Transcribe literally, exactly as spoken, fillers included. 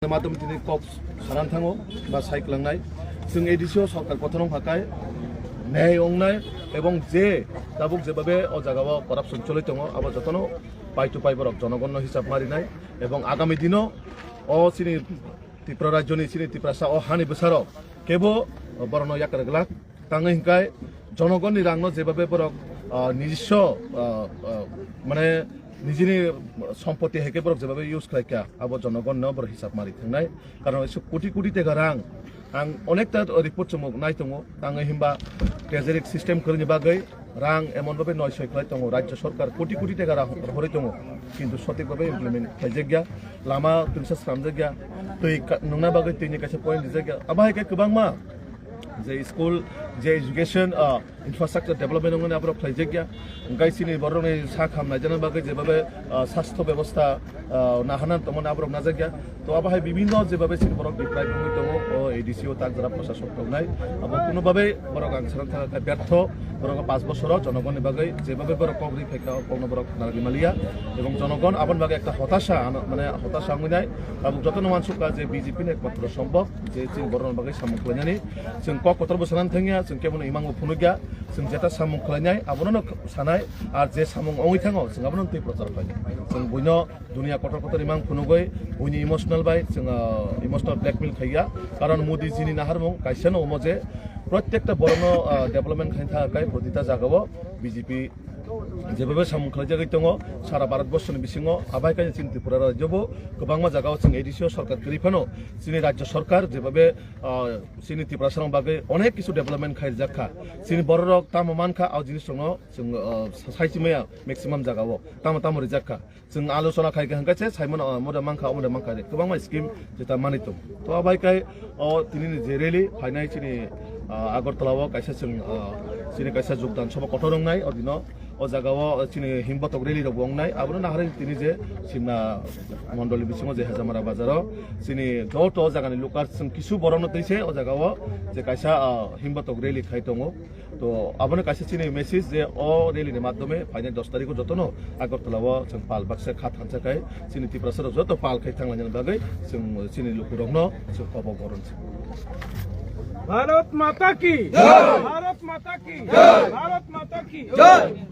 Madam tini kok saran thango ba sai klangnai. Chwng A D C o sorkar kothorong hakai, nei ongnai, ebong je tabuk jebabe o jaga o corruption choli tongo, abo jotono pai to pai borok jonogonno hisab marinai, ebong agami dino o chini Tripura rajyoni, chini Tiprasa o hani bwsarok kebo borokno yakar glak. Tangwi hinkai jonogonni rangno jebabe borok, ah, nijiswa, ah, ah, mane nijini sompoti hai khe borok jebabe use khlai kha, abo jonogonno borok hisab mari thangnai. Karon ese koti koti teka rang, ang onekta report chumuk nai tongo, tangwi himba treasury system kwrwini bagwi rang emon babe noi soi khlai tongo, rajya sorkar koti koti teka rang horwi tongo, kintu sotik babe implement khlaijak ya, lama twisa sramjak ya, twi ka-, nungna bagwi twini kaisa point rijak ya, abo hai khe kwbangma je school, je education, ah, infrastructure development wngmani aborok khlaijak ya. Hingkai chini borokni sak ham naijana bagwi jebabe, ah, sastho bebosta, ah, nahana tongmani aborok najak ya. To abo hai bibinno jebabe chini borok deprive wngwi tongo, o A D C o tak jora prosasok tongnai. Abo kuno babe borok ang sana thangkha bertho, borok pas bosoro jonogonni bagwi jebabe borok kok ri phaikha, o kokno borok narwgwi maliya. Ebong jonogon aboni bagwi ekta hotasa, ano, mane hotasa wngwi nai. Tabuk jotono uansukha je B J P ni ekmatro sombok. Je chini borokni bagwi samung khlainani, chwng kok kotor bo sanani thangya, chwng kebono imang bo phunukya, chwng jeta samung khlainai, abono no sanai, ar je samung ongwi thango, chwng abono twi prochar khlainai. Chwng buino duniya kotor kotor imang phunugwi, buini emotional bai, chwng, ah, emotional blackmail khaiya, karon Modi jini naharmung kaisa no omo je, protekta borokno, ah, development khaina thangkha kai protita jagao B J P jebabe samung khlaijagwi tongo sara Bharat borsoni bisingo, abai khe chini Tripura rajyo bo kwbangma jagao chwng A D C o sorkar kwrwi phano chini rajyo sorkar jebabe, ah, chini Tiprasarok bagwi onek kisu development khai rijak kha. Chini bororok tamo man kha, o jinisrokno chwng, ah, sa-, saichimaya maximum jagao tamo tamo rijak kha. Chwng alochona khai kha hwnkhe se saimano, ah, omo de mankha, omo de mankha de kwbangma scheme jeta manwi tongo. To abai khe o tinini je rally phainai chini, ah, Agartala o kaisa chwng, ah, chini kaisa jogdan sabha kotor wngnai, o dino o jaga o chini himbatok rally rok bo wngnai, abono naharwi tini je Simna mondoli bisingo je Hajamara bazar o chini joto o jagani lukar chwng kisu borokno twi se o jaga o je kaisa, ah, himbatok rally khai tongo. To abono kaisa chini message je o rally ni madhyome phainai dos tarikh o jotono Agartala o chwng pal baksa kha thansa khai chini Tiprasa rok joto pal khai thanglaina bagwi chwng chini lukurokno chwng kobo goron. Bharat माता की जय। भारत माता की जय। भारत माता की जय।